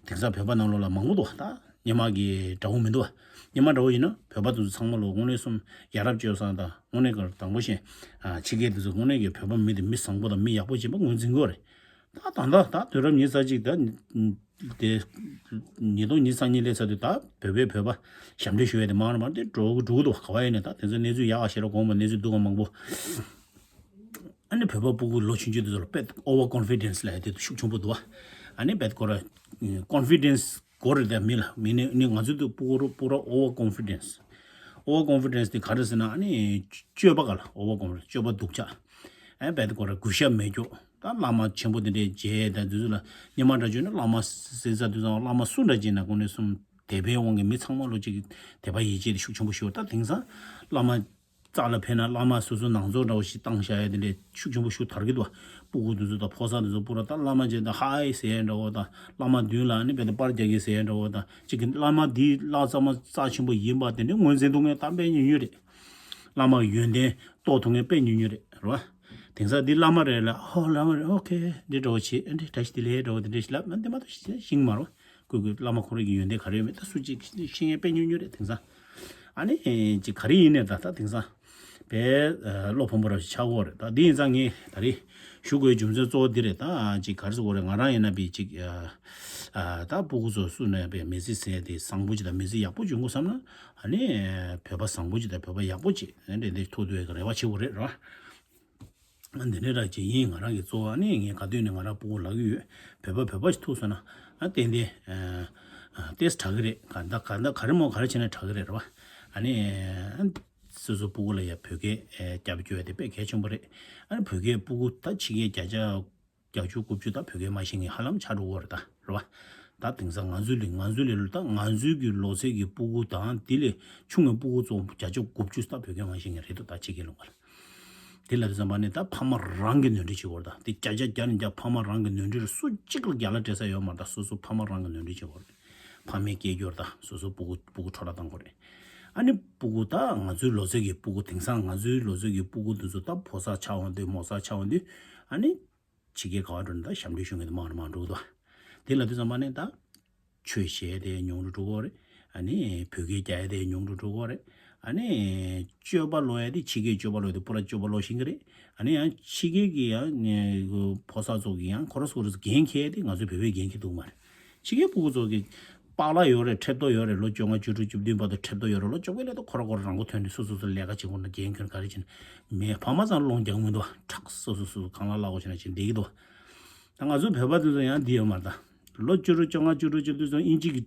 དེང་སང་བོད་པ་ནང་ལོགས་ལ་མང་པོ་འདུག་ད་སྔོན་མ་གི་འདྲ་བོ་མི་འདུག་སྔོན་མ་འདྲ་བོ་ཡིན་ན་བོད་པ་དེ་ཚོ་ཚང་མ་ལོ་དངོས་གནས་སོམ་ཡ་རབས་སྤྱོད་བཟང་དང་དངོས་གནས་གར་དང་པོ་བཞིན་ཕྱི་རྒྱལ་དེ་ཚོ་དངོས་གནས་ཀྱི་བོད་པ་མི་དེ་མི་བཟང་པོ་དང་མི་ཡག་པོ་བྱེད་པ་ངོས་འཛིན་དགོས་རེད། ད་ད་ད་ད་དུས་རབས་ཉི་ཤུ་རྩ་གཅིག་ད་དེ་ཉིས་སྟོང་ཉི་ཤུ་རྩ་གཉིས་སླེབས་ཚར་དུས་ད་བོད་པས་བོད་པ་ཞབས་འདྲེན་ཞུ་ཡ་དེ་མང་རུ་མང་དེ་འགྲོ་གི་འགྲོ་གི་འདུག་ག་བ་ཡིན་ནས་ད་དེ་ཚོ་གནས་ཚུལ་ཡག་ག་ཞེ་དྲག་གོང་མ་གནས་ཚུལ་སྡུག་ག་མང་པོ། ཨ་ནི་བོད་པ་སྤུ་གུ་ལོ་ཆུང་ཆུང་དེ་ཚོ་ལ་དཔེ་over confidence ལབ་ཡ་དེ་ཤུགས་ཆེན་པོ་འདུག་ཨ་ནི་དཔེ་ཁོ་ར་confidence དགོས་རེད། ད་མི་ལ་མི་ནི་ནི་ང་ཚོ་དུ་སྤུ་གུ་རུ་སྤུ་ར་over confidence། over confidence དེ་ག་རེ་ཟེར་ན་ཨ་ནི་སྤྱོད་པ་ག་ལ་over confidence སྤྱོད་པ་སྡུག་ཅག་ཨ་དཔེ་ཁོ་ར་གུས་ཞབས་མེད་ཀྱོག་ད་བླ་མ་ཆེན་པོ་དེ་འདྲའི་རྗེས་ད་དུས་ཚོད་ལ་སྔོན་མ་འདྲ་བྱུང་ན་བླ་མ་ཟེར་ས་དུས་ཚང་བླ་མ་སུ་འདྲ་བྱས་ན་དངོས་གནས་སུ་དད་པའི་དབང་གིས་མི་ཚང་མ་ལོ་གཅིག་གི་དད་པ་ཡིད་ཆེས་དེ་ཤུགས་ཆེན་པོ་ཞུ་བ། ད་དེང་སང་བླ་མ་རྩ་ལ་ཕེབས་ན་བླ་མ་སོ་སོ་ནང་ཚོགས་འདྲ་བོ་ཞིག་བཏང་བཞག་ཡ་དེ་འདྲའི་ཤུགས་ཆེན་པོ་ཞིག་དར་གྱི་འདུག་སྤུ་གུ་དེ་ཚོ་དང་ཕོ་གསར་དེ་ཚོ་སྤུ་ར་ད་བླ་མ་བྱས་ད་ཧའི་ཟེར་ཡ་འདྲ་བོ་དང་བླ་མ་མདུན་ལ་ནི་བས་ད་པར་རྒྱག་གི་ཟེར་ཡ་འདྲ་བོ་དང་གཅིག་གི་བླ་མ་འདི་བླ་ཚང་མ་རྩ་ཆེན་པོ་ཡིན་པ་དེ་འདྲའི་ངོས་འཛིན་འདུག་ངས་ད་དཔེ་ཉུང་ཉུང་རེད། བླ་མ་ཡོན་ཏན་རྟོགས་ཐུབ་མཁན་དཔེ་ཉུང་ཉུང་རེད་རེད་བ། དེང་སང་འདི་བླ་མ་རེད་ལ་ཨོ་བླ་མ་རེད་ཨོ་ཁེ་འདི་འདྲ་བོ་བྱེད་ཨ་འདི་བཀྲ་ཤིས་བདེ་ལེགས་འདྲ་བོ་དེ་འདྲ་ཞིག་ལབ་ན་འདི་མ་གཏོགས་ཤེས་མ་རེད་བ། ཁོས་ཁོས་བླ་མ་ཁོ་རང་གི་ཡོན་ཏན་ག་རེ་ཡོད་མེད་ད་སུ་གཅིག་ཤེས་མཁན་དཔེ་ཉུང་ཉུང་རེད་དེང་སང་། ཨ་ནི་ཅིག་ག་རེ་ཡིན་ནས་ད་ད་དེང་སང་དཔེ་བློ་ཕམ་པོ་ར་ཞིག་ཆགས་ཀྱི་ཡོད་རེད། ད་འདི་ཡིན་ཙང་ངས་ད་རེས་ཞུ་དགོས་རྒྱུ་མཚན་གཙོ་བོ་འདི་རེད། ད་ཅིག་ག་རེ་ཟེར་དགོས་རེད། ང་རང་ཡིན་ན་བི་ཅིག་ད་སྤུ་གུ་ཚོ་སུ་ནས་བས་མི་ཚེ་ཟེར་དེ་བཟང་པོ་ཅིག་དང་མི་ཚེ་ཡག་པོ་འབྱུང་དགོས་བསམ་ན་ཨ་ནི་བོད་པ་བཟང་པོ་ཅིག་དང་བོད་པ་ཡག་པོ་ཅིག་འདི་འདི་ཐུག་འདོད་ཀྱི་རེ་བ་བྱེད་དགོས་རེད་ར། འདི་ནས་ར་ཅིག་ཡིན་ང་རང་གི་གཙོ་བོ་ཨ་ནི་ངས་ག་དུས་ནས་ང་རང་སྤུ་གུ་ལབ་ཀྱི་ཡོད། བོད་པ་བོད་པ་ཞིག་ཐུག་སོང་ན་ཨ་ཏན་ཏན་ཏེས་དྲག་གི་རེད། ག་ད་ག་ད་ག་རེ་མོ་ག་རེ་བྱས་ན་དྲག་གི་རེད་ར་བ། ཨ་ནི་སོ་སོ་སྤུ་གུ་ལ་ཡ་བོད་སྐད་རྒྱབ་སྐྱོར་དེ་དཔེ་གལ་ཆེན་པོ་རེད། ཨ་ནི་བོད་སྐད་སྤུ་གུ་ད་ཕྱི་རྒྱལ་བརྒྱ་ཆ་བརྒྱད་ཅུ་དགུ་བཅུ་ད་བོད་སྐད་མ་ཤེས་མཁན་ཧ་ལམ་ཆགས་འགྲོ་གི་རེད་ད་རེད་བ། ད་དེང་སང་ང་ཚོའི་ལས་ང་ཚོའི་ལས་ལོ་ད་ང་ཚོའི་གི་ལོ་ཚད་ཀྱི་སྤུ་གུ་དང་དེ་ལས་ཆུང་བའི་སྤུ་གུ་ཚོ་བརྒྱད་ཅུ་དགུ་བཅུ་ད་བོད་སྐད་མ་ཤེས་མཁན་རེད་འདུག་ད་ཕྱི་རྒྱལ་ལུང་པ་ལ། དེ་ལ་དེ་ཙམ་པ་ནི་ད་ཕ་མ་རང་གི་ནོར་འཁྲུལ་བྱེད་དགོས་རེད། ད་དེ་བརྒྱ་ཆ་བརྒྱ་ནས་བརྒྱ་ཕ་མ་རང་གི་ནོར་འཁྲུལ་རེད། སུ་གཅིག་ལ་རྒྱ་ལ་སྤྲད་ས་ཡོད་མ་རེད། ད་སོ་སོ་ཕ་མ་རང་གི་ནོར་འཁྲུལ་བྱེད་དགོས་རེད། ཕ་མའི་སྐད་སྐྱོར་ད་སོ་སོ་སྤུ་གུ་སྤུ་གུ་འཕྲོ་བརླག་བཏང་དགོས་རེད། ཨ་ནི་སྤུ་གུ་ད་ང་ཚོའི་ལོ་ཚད་ཀྱི་སྤུ་གུ་དེང་སང་ང་ཚོའི་ལོ་ཚད་ཀྱི་སྤུ་གུ་འདི་ཚོ་ད་ཕོ་གསར་ཆགས་འོང་དུས་མོ་གསར་ཆགས་འོང་དུས་ཨ་ནི་ཕྱི་རྒྱལ་ག་བ་འགྲོ་ན་ད་ཞབས་འདྲེན་ཞུ་མཁན་དེ་མང་རུ་མང་འགྲོ་གི་འདུག་དེ་ལ་དུས་ཙམ་པ་ནས་ད་ཆོས་བཤད་དེ་ཉུང་རུ་འགྲོ་གི་རེད། ཨ་ནི་བོད་སྐད་རྒྱག་ཡ་དེ་ཉུང་རུ་འགྲོ་གི་རེད། ཨ་ནི་སྤྱོད་པ་ལོག་ཡ་དེ་ཕྱི་རྒྱལ་སྤྱོད་པ་ལོག་ཡ་དེ་པུ་ར་སྤྱོད་པ་ལོག་བཞིན་གི་རེད། ཨ་ནི་ཡང་ཕྱི་རྒྱལ་གི་ཡང་ཕོ་གསར་ཚོ་གི་ཡང་ཁོ་ར་སོ་རུ་འགན་འཁྱེར་ཡ་དེ་ང་ཚོའི་བོད་པའི་འགན་འཁྱེར་འདུག་མ་རེད། ཕྱི་རྒྱལ་སྤུ་གུ་ཚོ་གི་པཱ་ལགས་ཡོད་རེད། ཁྲེབ་ཏོ་ཡོད་རེད། ལོ་བཅོ་ལྔ་བཅུ་དྲུག་བཅུ་བདུན་བར་དུ་ཁྲེབ་ཏོ་ཡོད་རེད། ལོ་བཅོ་བརྒྱད་སླེབས་དུས་ཁོ་ར་ཁོ་ར་རང་མགོ་ཐོན་ནས་སོ་སོ་སོ་ལས་ཀ་བྱེད་དགོས་ན་འགན་ཁུར་ག་རེ་བྱེད་ན་མེད། ཕ་མ་ཚང་ལོང་རྒྱག་མི་འདུག་ཁྲག་སོ་སོ་སོ་སོ་གང་ལ་ལ་གོ་བྱེད་ན་བྱེད་བསྡད་ཀྱི་འདུག་ད་ང་ཚོའི་བོད་པ་དེ་ཚོ་ཡང་འདི་ཡོད་མ་རེད། ད་ལོ་བཅུ་དྲུག་བཅོ་ལྔ་བཅུ་དྲུག་བཅུ་བདུན་ཚོ་དབྱིན་ཇི་གི་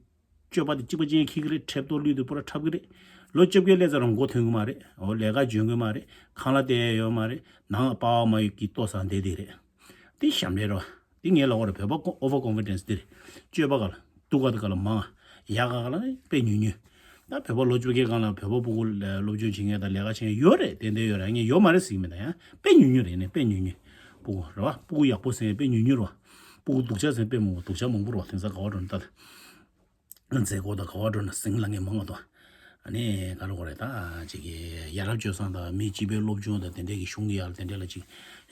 སྤྱོད་པ་དེ་གཅིག་པ་ཅན་འཁྱེར་གི་རེད། ཁྲེབ་ཏོ་བླུད་དུས་པུ་ར་འཁྲབ་གི་རེད། ལོ་བཅོ་བརྒྱད་སླེབས་ཚར་རང་མགོ་ཐོན་གི་མ་རེད། འོ་ལས་ཀ་འཇོན་གི་མ་རེད། ཁང་གླ་སྟེར་ཡ་ཡོད་མ་རེད། ནང་པ་ཕ་མ་ཡི་གི་ལྟོ་ཟ་བསྡད་དེ་རེད། དེ་ཞབས་འདྲེན་རེད་བ། དེ་ངས་ལབ་པ་རེད། བོད་པ་ཀོ་over confidence དེ་རེད། སྤྱོད་པ་ག་ལ་སྡུག་ག་དེ་ག་ལ་མང་ཡག་ག་ག་ལ་ནི་དཔེ་ཉུང་ཉུང་། ད་བོད་པ་ལོ་བཅོ་བརྒྱད་སྒང་ལ་བོད་པ་སྤུ་གུ་ལ་སློབ་སྦྱོང་བྱེད་མཁན་དང་ལས་ཀ་བྱེད་མཁན་ཡོད་རེད། ཏན་ཏན་ཡོད་རེད། ངས་ཡོད་མ་རེད་ཟེར་གྱི་མེད། ད་ཡང་དཔེ་ཉུང་ཉུང་རེད། ནི་དཔེ་ཉུང་ཉུང་སྤུ་གུ་རེད་བ། སྤུ་གུ་ཡག་པོ་ཟེར་མཁན་དཔེ་ཉུང་ཉུང་རེད་བ། སྤུ་གུ་སྡུག་ཅག་ཟེར་མཁན་དཔེ་མང་པོ་སྡུག་ཅག་མང་པོ་རེད་བ། དེང་སང་ག་བ་འགྲོ་ན་ད། མཛད་སྒོ་དང་ག་བ་འགྲོ་ན་ཟིང་ལ་ངས་མང་བ་དང་། ཨ་ནི་ག་རེ་གོ་རེད། ད་ཅིག་གི་ཡ་རབས་སྤྱོད་བཟང་དང་མི་སྤྱི་པའི་སློབ་སྦྱོང་དང་དེ་འདྲས་ཀྱི་གཞུང་གི་ཡར་དེ་འདྲས་ལ་ཅིག་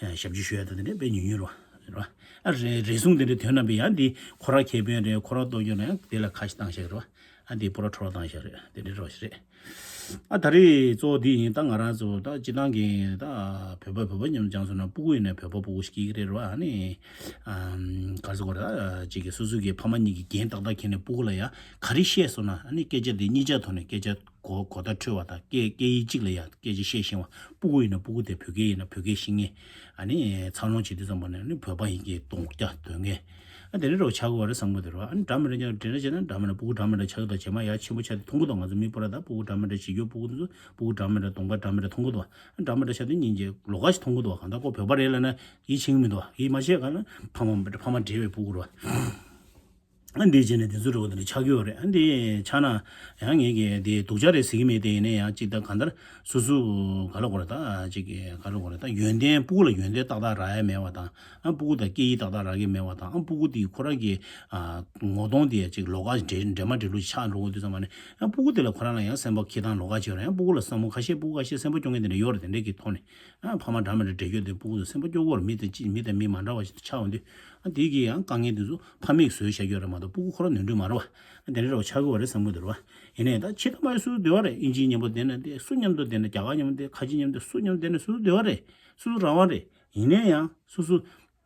ཞབས་ཕྱི་ཞུ་ཡ་དང་དེ་འདྲས་དཔེ་ཉུང་ཉུང་རེད་བ། རེད་བ། ཨ་རེ་རེ་ཟུང་དེ་འདྲས་ཐོན་ན་བས་ཡང་འདི་ཁོ་ར་ཁེ་ཕན་རེད། ཁོ་ར་ལྟོ་རྒྱུ་ན་ཡང་དེ་ལ་ཁ་ཞིག་བཏང་བཞག་རེད་བ། ཨ་འདི་པོ་ར་ཁྲོ་ར་བཏང་བཞག་རེད། དེ་འདྲས་རོ་ཞིག་རེད། ཨ་ད་རེས་གཙོ་བོ་འདི་ཡིན། ད་ང་རང་ཚོ་ད་སྤྱི་བཏང་གི་ད་བོད་པ་བོད་པ་མཉམ་སྦྱངས་སོང་ན་སྤུ་གུ་ཡིན་ན་བོད་པ་སྤུ་གུ་ཞིག་སྐྱེ་གི་རེད་རོ། ཨ་ནི་ཨམ་ག་རེ་ཟེར་དགོས་རེད། ད་ཅིག་གི་སོ་སོ་གི་ཕ་མ་གཉིས་ཀྱི་འགན་ཏག་ཏག་འཁྱེར་ནས་སྤུ་གུ་ལ་ཡ་ག་རེ་བཤད་སོང་ན་ཨ་ནི་སྐད་ཆ་དེ་གཉིས་ཆ་ཐོག་ནས་སྐད་ཆ་གོ་གོ་བརྡ་འཕྲོད་པ་དང་སྐད་སྐད་ཡིག་གཅིག་ལ་ཡ་སྐད་ཆ་བཤད་ཤེས་པ། སྤུ་གུ་ཡིན་ན་སྤུ་གུ་དེ་བོད་སྐད་ཡིན་ན་བོད་སྐད་ཤེས་མཁན། ཨ་ནི་འཚར་ལོངས་བྱེད་དུས་ཙམ་པ་ནས་ཨ་ནི་བོད་པ་ཡིན་གྱི་གདོང་སྐྱ་དོན་ངན། ཨ་དེ་འདྲ་རོ་ཆགས་དགོས་རེད་བསམ་གི་འདུག་རོ། ཨ་ནི་འདྲ་མི་འདྲ་ཆགས་དེ་འདྲ་བྱས་ན་འདྲ་མི་འདྲ་སྤུ་གུ་འདྲ་མི་འདྲ་ཆགས་གི་འདུག་རྗེས་མ་ཡ་ཆེན་པོ་ཆགས་དེ་མཐོང་གི་འདུག་ང་ཚོ་མི་སྤུ་ར་ད་སྤུ་གུ་འདྲ་མི་འདྲ་བྱེད་རྒྱུ་སྤུ་གུ་དེ་ཚོ་སྤུ་གུ་འདྲ་མི་འདྲ་གདོང་པ་འདྲ་མི་འདྲ་མཐོང་གི་འདུག་ཨ་འདྲ་མི་འདྲ་ཆགས་དེ་སྙིང་རྗེ་ལོགས་ཀ་ཞིག་མཐོང་གི་འདུག་གང་ལྟར་ཁོ་བོད་པ་རེད་ལབ་ན་ཡིད་ཆེས་གི་མི་འདུག་ཡིད་མ་ཆེས་ག་ལ་ཕ་མ་ཕ་མ་བགྲེས་པའི་སྤུ་གུ་རེད་བ། ཨ་འདི་བྱས་ནས་དེ་ཚོ་རེ་བ་དེ་འདྲ་ཆགས་ཀྱི་ཡོད་རེད། ཨ་འདི་ཆགས་ན་ཡང་ངས་ཀྱི་དེ་སྡུག་ཅག་རེད་ཟེར་གྱི་མེད། དེ་ཡིན་ན་ཡང་ཅིག་ད་གང་ལྟར་སོ་སོ་ག་ལ་གོ་རེད། ད་ཅིག་ག་ལ་གོ་རེད། ད་ཡོན་ཏན་སྤུ་གུ་ལ་ཡོན་ཏན་ཏག་ཏག་རག་ཡ་མེད་པ་དང་། ཨ་སྤུ་གུ་དང་སྐད་ཡིག་ཏག་ཏག་རག་གི་མེད་པ་དང་། ཨ་སྤུ་གུ་དེ་ཁོ་རང་གི་ཨ་ངོ་གདོང་དེ་ཅིག་ལོགས་ཀ་འདྲེས་འདྲེས་མ་འདྲེས་ལུགས་ཆགས་འགྲོ་གི་དུས་ཙམ་པ་ནས། ཨ་སྤུ་གུ་དེ་ལ་ཁོ་རང་ལ་ཡང་སེམས་པ་འཁྱེར་སྟངས་ལོགས་ཀ་ཅིག་ཡོད་རེད། ཨ་སྤུ་གུ་ལ་སེན་མོ་ཁ་ཤས་སྤུ་གུ་ཁ་ཤས་སེམས་པ་སྐྱོ་མཁན་དེ་འདྲ་ཡོད་རེད། དེ་འདྲས་ཀྱི་ཐོག་ནས། ཨ་ཕ་མ་འདྲ་མི་འདྲ་འདྲེས་རྒྱུ་དེ་སྤུ་གུ་དང་སེམས་པ་སྐྱོ་གི་ཡོད་རེད། མི་དང་ཅི་མི་དང་མི་མ་འདྲ་བ་ཞིག་ཆགས་ཡོང་དུས། ཨ་དེ་གི་ཡང་དཀའ་ངལ་དེ་ཚོ་ཕ་མས་བཟོས་བཞག་ཡོད་རེད་མ་གཏོགས་སྤུ་གུ་ཁོ་རང་ནོར་འཁྲུལ་མ་རེད་བ། ཨ་དེ་འདྲས་རེད་བ། ཆགས་ཀྱི་ཡོད་རེད་བསམ་གྱི་འདུག་རེད་བ། ཡིན་ནའི་ད་ཕྱི་ཐ་མ་སུ་བདེ་བ་རེད། ཨིན་ཇི་མཉམ་དུ་བསྡད་ན་བསྡད། སུ་མཉམ་དུ་བསྡད་ན། རྒྱ་གར་མཉམ་དུ་བསྡད། ཁ་ཆེ་མཉམ་དུ། སུ་མཉམ་བསྡད་ན་སུ་བདེ་བ་རེད། སུ་རང་དབང་རེད། ཡིན་ནའི་ཡང་སོ་སོ་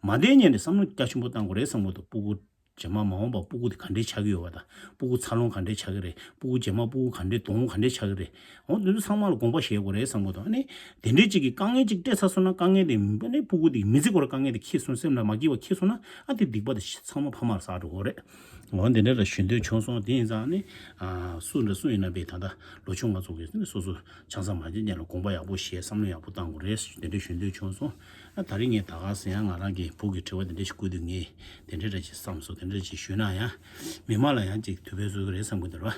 མ་བསྡད་སྔོན་ནས་བསམ་བློ་རྒྱ་ཆེན་པོ་བཏང་དགོས་རེད་བསམ་གྱི་འདུག་སྤུ་གུ་རྗེས་མ་མ་འོངས་པ་སྤུ་གུ་དེ་ག་འདྲས་ཆགས་ཀྱི་ཡོད་པ་དང་། སྤུ་གུ་འཚར་ལོངས་ག་འདྲས་ཆགས་ཀྱི་རེད། སྤུ་གུ་རྗེས་མ་སྤུ་གུ་ག་འདྲས་གདོང་ག་འདྲས་ཆགས་ཀྱི་རེད། འོ་དེ་ཚོ་ཚང་མ་ལ་དགོངས་པ་བཞེས་དགོས་རེད་བསམ་གྱི་འདུག་ཨ་ནི་དེ་འདྲས་ཅིག་གི་དཀའ་ངལ་ཅིག་སྤྲད་ཚར་སོང་ན། དཀའ་ངལ་དེ་ཨ་ནི་སྤུ་གུ་དེ་མི་ཚེ་སྐོར་དཀའ་ངལ་དེ་འཁྱེར་སོང་། སེམས་ལ་མ་སྐྱིད་པ་འཁྱེར་སོང་ན། ཨ་དེ་སྡིག་པ་དེ་ཚང་མ་ཕ་མར་བསགས་འགྲོ་གི་རེད། འོ་དེ་འདྲས་ལ་ཞུ་འདོད་བྱུང་སོང་། དེ་ཡིན་ཙང་ནི་ཨ་སུ་འདྲ་སུ་ཡིན་ན་བས་ད་ལྟ་ལོ་ཆུང་ང་ཚོ་གིས་ནི་སོ་སོ་ཆང་ས་མ་བྱེད་སྔོན་ལ་དགོངས་པ་ཡག་པོ་བཞེས། བསམ་བློ་ཡག་པོ་བཏང་དགོས་རེད། དེ་འདྲས་ཞུ་འདོད་བྱུང་སོང་། ཨ་ད་རིང་ངས་ད་ག་སེ་ཡང་ང་རང་གི་བུ་གི་དྲི་བ་དེ་འདྲ་ཞིག་བསྐུར་དུས། ངས་དེ་འདྲ་འདྲ་ཅིག་བསམ་སོང་། དེ་འདྲ་ཅིག་ཞུས་ན་ཡང་མི་མང་ལ་ཡང་ཅིག་ཐུགས་ཕན་གསོས་ཀྱི་རེད་བསམ་གྱི་འདུག་ར།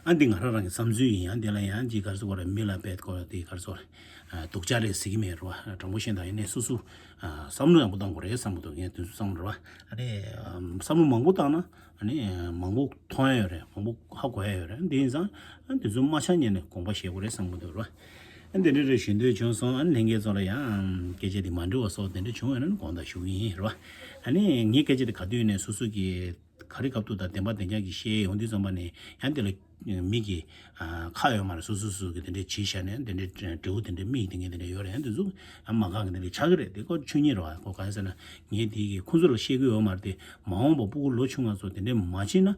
ཨ་འདི་ང་རང་རང་གི་བསམ་ཚུལ་ཡིན། ཡང་དེ་ལ་ཡང་ཅིག་ག་རེ་ཟེར་དགོས་རེད། མི་ལ་བེད་ཀོ་དེ་ག་རེ་ཟེར་དགོས་རེད། ཨ་སྡུག་ཅག་རེད་ཟེར་གྱི་མེད་ར་བ། དྲང་པོ་བཤད་ན་ད་ཡིན་ནའི་སོ་སོ་ཨ་བསམ་བློ་ཡག་པོ་བཏང་དགོས་རེད་བསམ་གྱི་འདུག་ངས་དུས་ཚོད་བསམ་ར་བ། ཨ་ནི་བསམ་བློ་མང་པོ་བཏང་ན་ཨ་ནི་མང་པོ་མཐོང་ཡ་ཡོད་རེད། མང་པོ་ཧ་གོ་ཡ་ཡོད་རེད། དེ་ཡིན་ཙང་ཨ་དུས་ཚོད་མ་ཆགས་སྔོན་ནས་དགོངས་པ་བཞེས་དགོས་རེད་བསམ་གྱི་འདུག་ར། ཨ་འདི་འདྲ་རེ་ཞུ་འདོད་བྱུང་སོང་། ཨ་ལྷན་རྒྱས་ཚོ་ལ་ཡང་སྐད་ཆ་དེ་མ་འགྲིག་པ་སོགས་དེ་འདྲ་བྱུང་ཡོད་ན་ནི་དགོངས་དག་ཞུ་གི་ཡིན་ར་བ། ཨ་ནི་ངའི་སྐད་ཆ་དེ་ག་དུས་ནས་སོ་སོ་གི་ག་རེ་སྐབས་དུ་དང་བདེན་པ་བདེན་རྐྱང་གི་བཤད་ཡོང་དུས་ཙམ་པ་ནས་ཡང་དེ་ལ་མི་གི་ཨ་ཁག་ཡོད་མ་རེད། སོ་སོ་སོ་གི་དེ་འདྲའི་བྱས་བཞག་ནས་དེ་འདྲའི་འབྲས་བུ་དེ་འདྲའི་མིག་དེ་ངས་དེ་འདྲ་ཡོད་རེད། ཡང་དེ་ཚོ་ཡང་མ་འགག་གི་དེ་འདྲ་ཆགས་ཀྱི་རེད། དེ་ཁོ་ཆོས་ཉིད་རེད་བ། ཁོ་གང་ཡིན་ཟེར་ན་ངས་དེ་གི་ཁོང་ཚོ་ལ་བཤད་ཀྱི་ཡོད་མ་རེད་དེ། མ་འོངས་པ་སྤུ་གུ་ལོ་ཆུང་ང་ཚོ་དེ་འདྲ་མ་བྱེད་ན་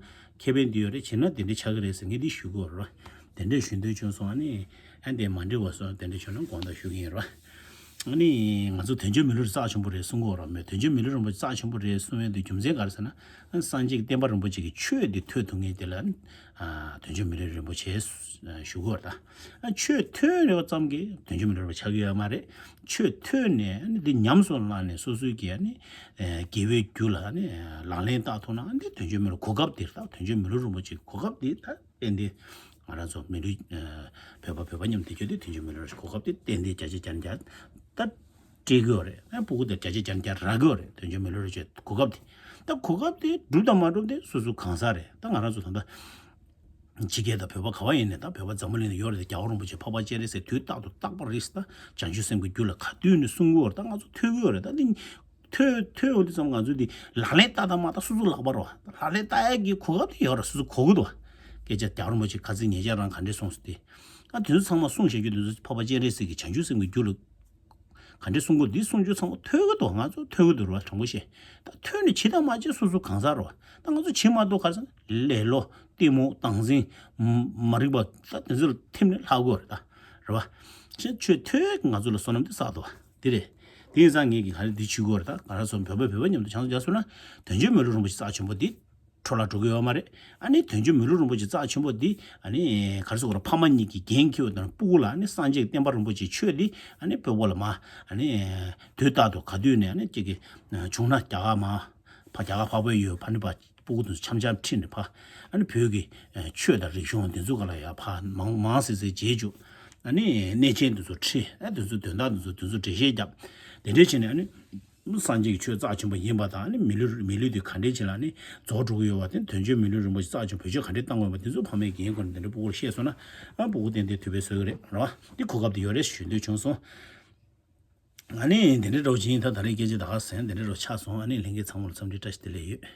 ཁེ་ཕན་དེ་ཡོད་རེད། བྱེད་ན་དེ་འདྲ་ཆགས་ཀྱི་རེད་ཟེར་ངས་དེ་ཞུ་གི་ཡོད་རེད་བ། དེ་འདྲ་ཞུ་འདོད་བྱུང་སོང་། ཨ་ནི་ཨ་འདི་མ་འགྲིག་པ་སོགས་དེ་འདྲ་བྱུང་ན་དགོངས་དག་ཞུ་གི་ཡིན་རེད་བ། ཨ་ནི་ང་ཚོ་དོན་གཅོད་མི་ལུས་རྩ་ཆེན་པོ་རེད་གསུང་གི་ཡོད་རེད་མོད། དོན་གཅོད་མི་ལུས་རིན་པོ་ཆེ་རྩ་ཆེན་པོ་རེད་གསུང་ཡས་དེ་རྒྱུ་མཚན་ག་རེ་ཟེར་ན། སངས་རྒྱས་ཀྱི་བསྟན་པ་རིན་པོ་ཆེ་གི་ཆོས་འདི་ཐོས་ཐུབ་མཁན་དེ་ལ་ཨ་དོན་གཅོད་མི་ལུས་རིན་པོ་ཆེ་ཞུ་གི་ཡོད་རེད་ད། ཨ་ཆོས་ཐོས་ཡོད་ཙམ་གྱིས་དོན་གཅོད་མི་ལུས་རིན་པོ་ཆེ་ཆགས་ཀྱི་ཡོད་མ་རེད། ཆོས་ཐོས་ནས་ཨ་ནི་འདི་ཉམས་སུ་བླངས་ནས་སོ་སོའི་གི་ཨ་ནི་ཨ་དགེ་བའི་རྒྱུ་ལ་ཨ་ནི་ལག་ལེན་བསྟར་ཐུབ་ན་ཨ་ནི་དོན་གཅོད་མི་ལུས་གོ་སྐབས་འདི་རེད་ད། དོན་གཅོད་མི་ལུས་རིན་པོ་ཆེ་གི་གོ་སྐབས་འདི་ད། ཏན་ཏན་ང་རང་ཚོ་མི་ལུས་ཨ་བོད་པ་བོད་པ་མཉམ་དུ་བསྡད་རྒྱུ་དེ་དོན་གཅོད་མི་ལུས་རིན་པོ་ཆེ་གོ་སྐབས་དེ་ཏན་ཏན་བརྒྱ་ཆ་བརྒྱ་ནས་བརྒྱ་ད་སྤྲད་ཀྱི་ཡོད་རེད། ཨ་སྤུ་གུ་དེ་བརྒྱ་ཆ་བརྒྱ་ནས་བརྒྱ་རག་གི་ཡོད་རེད། དོན་གཅོད་མི་ལུས་རིན་པོ་ཆེ་གོ་སྐབས་དེ། ད་གོ་སྐབས་དེ་སྒྲུབ་དང་མ་སྒྲུབ་དེ་སོ་སོ་གང་ཟག་རེད། ད་ང་རང་ཚོ་ད་ལྟ་ཕྱི་རྒྱལ་དང་བོད་པ་ག་བ་ཡིན་ནའི་ད་བོད་པ་འཛམ་བུ་གླིང་ལ་ཡོད་རེད་དེ། རྒྱལ་བ་རིན་པོ་ཆེ་འཕགས་པ་སྤྱན་རས་གཟིགས་དུས་རྟག་ཏུ་རྟག་པར་རིགས་ད་བྱང་ཆུབ་སེམས་ཀྱི་རྒྱུད་ལ་ག་དུས་ནས་གསུང་གི་ཡོད་རེད། ད་ང་ཚོ་ཐོས་ཀྱི་ཡོད་རེད། ད་དེ་ཐོས་ཐོས་འོང་དུས་ཙམ་ང་ཚོས་འདི་ལག་ལེན་བསྟར་དང་མ་བསྟར་སོ་སོ་ལག་པ་རེད་བ། ལག་ལེན་བསྟར་ཡག་གི་གོ་སྐབས་དེ་ཡོད་རེད། སོ་སོ་གོ་གི་འདུག་བ། སྐད་ཆ་རྒྱལ་བ་རིན་པོ་ཆེ་ཁ་ཚིག་ཉེ་ཆར་རང་ག་འདྲས་གསུངས་སོང་དེ། ཨ་དེ་ཚོ་ཚང་མ་གསུངས་བཞག་རྒྱུ་དེ་ཚོ་འཕགས་པ་སྤྱན་རས་གཟིགས་ཀྱིས་བྱང་ཆུབ་སེམས་ཀྱི་རྒྱུད་ལ་ག་འདྲས་གསུང་གི་འདི་གསུང་རྒྱུ་ཚང་མ་ཐོས་ཀྱི་འདུག་ང་ཚོ་ཐོས་ཀྱི་འདུག་རེད་བ། དྲང་པོ་བཤད། ད་ཐོས་ནས་བྱེད་དང་མ་བྱེད་སོ་སོ་གང་ཟག་རེད་བ། ད་ང་ཚོ་བྱེད་མ་ཐུབ་ག་རེ་ཟེར་ན་ལེ་ལོ་གཏི་མུག་བདག་འཛིན་མ་རིག་པ་ད་དེ་ཚོ་ལ་ཐིམ་ནས་ལྷག་དགོས་རེད་ད། རེད་བ། ཆེ་ཆོས་ཐོས་ང་ཚོ་ལ་བསོད་ནམས་དེ་བསགས་འདུག་བ། དེ་རེད། དེ་ཡིན་ཙང་ངས་ཀྱི་ག་རེ་འདི་ཞུ་དགོས་རེད། ད་ང་རང་ཚོ་བོད་པ་བོད་པ་མཉམ་དུ་བྱང་ཆུབ་སོང་ན་དོན་གཅོད་མི་ལུས་རིན་པོ་ཆེ་རྩ་ཆེན་པོ་འདི་འཕྲོ་བརླག་འགྲོ་གི་ཡོད་མ་རེད། ཨ་ནི་དོན་གཅོད་མི་ལུས་རིན་པོ་ཆེ་རྩ་ཆེན་པོ་འདི་ཨ་ནི་ག་རེ་ཟེར་དགོས་རེད། ཕ་མ་གཉིས་ཀྱི་འགན་འཁྱེར་བ་དང་སྤུ་གུ་ལ་ཨ་ནི་སངས་རྒྱས་ཀྱི་བསྟན་པ་རིན་པོ་ཆེའི་ཆོས་འདི་ཨ་ནི་བོད་པ་ལ་མ་ཨ་ནི་དུས་རྟག་ཏུ་ག་དུས་ནས་ཨ་ནི་ཅིག་གི་བྱུང་ན་རྒྱ་གར་མ་ཕ་རྒྱ་གར་འཕགས་པའི་ཡུལ་ཕ་ནི་པ་སྤུ་གུ་དེ་ཚོ་འཆམ་འཆམ་ཁྲིད་ནས་ཕ་ཨ་ནི་བོད་ཀྱི་ཆོས་དང་རིག་གཞུང་དེ་ཚོ་ག་ལ་ཡ་ཕ་མང་མང་སེ་སེ་རྗེས་འཇུག་ཨ་ནི་གནས་ཆེན་དེ་ཚོ་ཁྲིད། ཨ་དེ་ཚོ་དོན་དག་དེ་ཚོ་དེ་ཚོ་འགྲེལ་བཤད་བརྒྱབ། དེ་འདྲས་བྱས་ནས་ཨ་ནི་སངས་རྒྱས་ཀྱི་ཆོས་རྩ་ཆེན་པོ་ཡིན་པ་དང་། ཨ་ནི་མི་ལུས་མི་ལུས་དེ་ག་འདྲས་བྱས་ལ་ཨ་ནི་རྫོགས་འགྲོ་གི་ཡོད་པ་དེ། དོན་གཅོད་མི་ལུས་རིན་པོ་ཆེ་རྩ་ཆེན་བེད་སྤྱོད་ག་འདྲས་བཏང་དགོས་པ་དེ་ཚོ་ཕ་མའི་འགན་ཁུར་ནས་དེ་འདྲས་སྤུ་གུར་བཤད་སོང་ན་ཨ་སྤུ་གུ་ཏན་ཏན་དུས་བབ་བཟོ་གི་རེད་རོ། འདི་གོ་སྐབས་དེ་ཡོད་རེད་ཞུ་འདོད་བྱུང་སོང་། ཨ་ནི་དེ་འདྲས་རོ་བྱིན་ད་ད་རེས་སྐད་ཆ་ད་ག་ཟེར་དེ་འདྲས་རོ་ཆགས་སོང་། ཨ་ནི་ལྷན་རྒྱས་ཚང་མ་ལ་འཚམས་འདྲི་བཀྲ་ཤིས་བདེ་ལེགས་ཡོད།